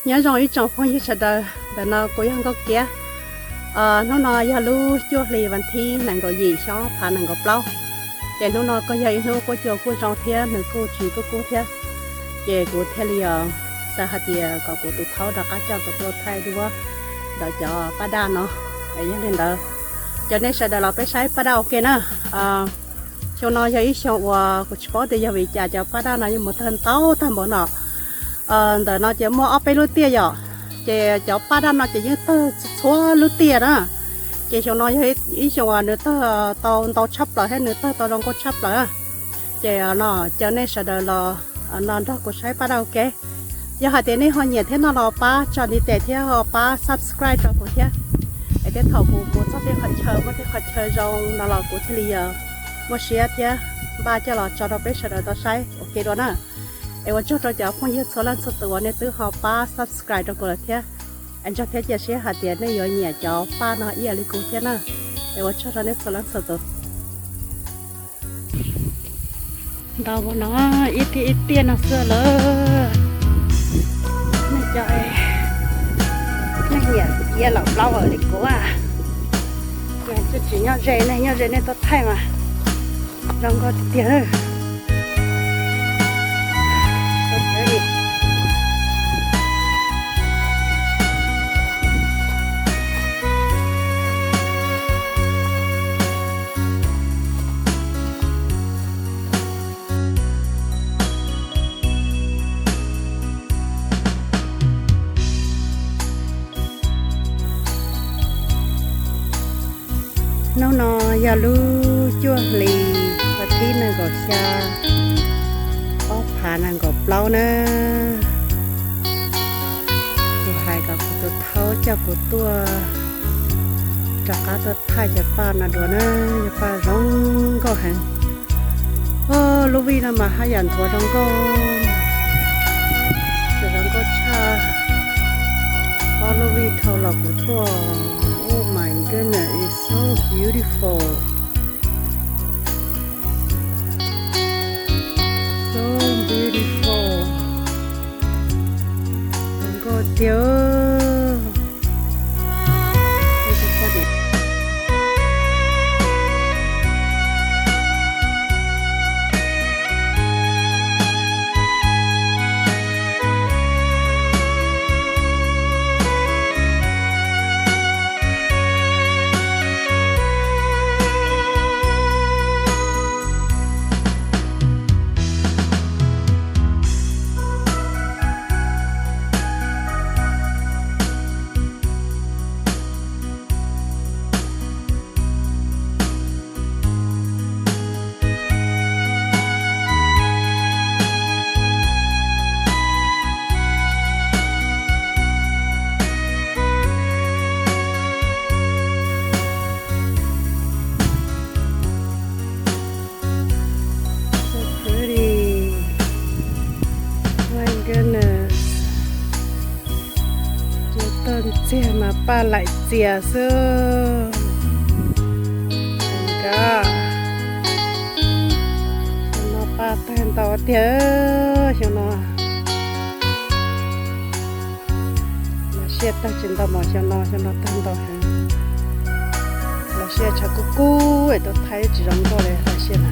Nyob zoo ib tsoom phooj ywg sawv daws, ntawm no kuv yog Nkauj Kiab. Hnub no yog lub cuaj hli vas thib nees nkaum yim xyoo ob phav nees nkaum plaub. Ces hnub no kuj yog ib hnub huab cua kuj zoo thiab nws kuj tsis kub kub thiab. Ces kuv thiaj li xav hais tias kom kuv tus thaub rov qab coj kuv tuaj thaij duab ntawm cov paj daj no. Es yog li ntawd, cov nej sawv daws los peb saib paj daj ua ke na. Xyoo no yog ib xyoo uas kuv tsis paub tias yog vim cas cov paj daj no yuav mus tawg ntau tag npaum no. Ntawm no ces muaj ob peb lub tiaj yom, ces cov paj daj no ces yeej tawg txhua lub tiaj na. Ces xyoo no yog ib xyoo uas nws tawg tau ntau tshaj plaws thiab nws tawg tau zoo nkauj tshaj plaws. Ces no, caw nej sawv daws los no nrog kuv saib paj daj ua ke. Yog hais tias nej ho nyiam thiab no los pab tso ntiv tes thiab ho pab subscribe rau kuv thiab. Es tej thaum kuv mus txog tej qhov chaw muaj tej qhov chaw zoo no los kuv thiaj li muaj siab thiab npaj coj los tso rau peb sawv daws tau saib ua ke dua na. Es ua tsaug rau cov phooj ywg txhua leej txhua tus uas nej twb ho pab subscribe rau kuv lawm thiab. Es ntseeg thiab cia siab hais tias nej yuav nyiam cov paj no ib yam li kuv thiab na. Es ua tsaug rau nej txhua leej txhua tus. Ntau ua no ib tiaj ib tiaj no xwb lawm. Nej cov, nej nyiam iab los plaub li kuv, twb tsis nyob ze, nej nyob ze nej tuaj thaij mas zoo nkauj tiag tiag. Hnub no yog lub cuaj hlis vas thib nees nkaum xya, ob phav nees nkaum plaub na. Kuv hais kom kuv tus thaub coj kuv tuaj rov qab tuaj thaij cov paj no dua na, yog paj zoo nkauj heev. Lub vij no mas haj yam nthuav zoo nkauj, zoo nkauj tshaj. Ob lub vij dhau los kuv tuaj. Oh my goodness, it's so beautiful. So beautiful. Zoo nkauj tiag. So pretty. My goodness. Cua tuaj ntxiag mas paj laim txias xwb. Nkawd, xyoo no paj tawg ntau tiag xyoo no. Los siab tawg tsis ntau mas xyoo no, xyoo no tawg ntau heev. Los siab tshav kub kub es tuaj thaij tsis zoo nkauj li los siab na.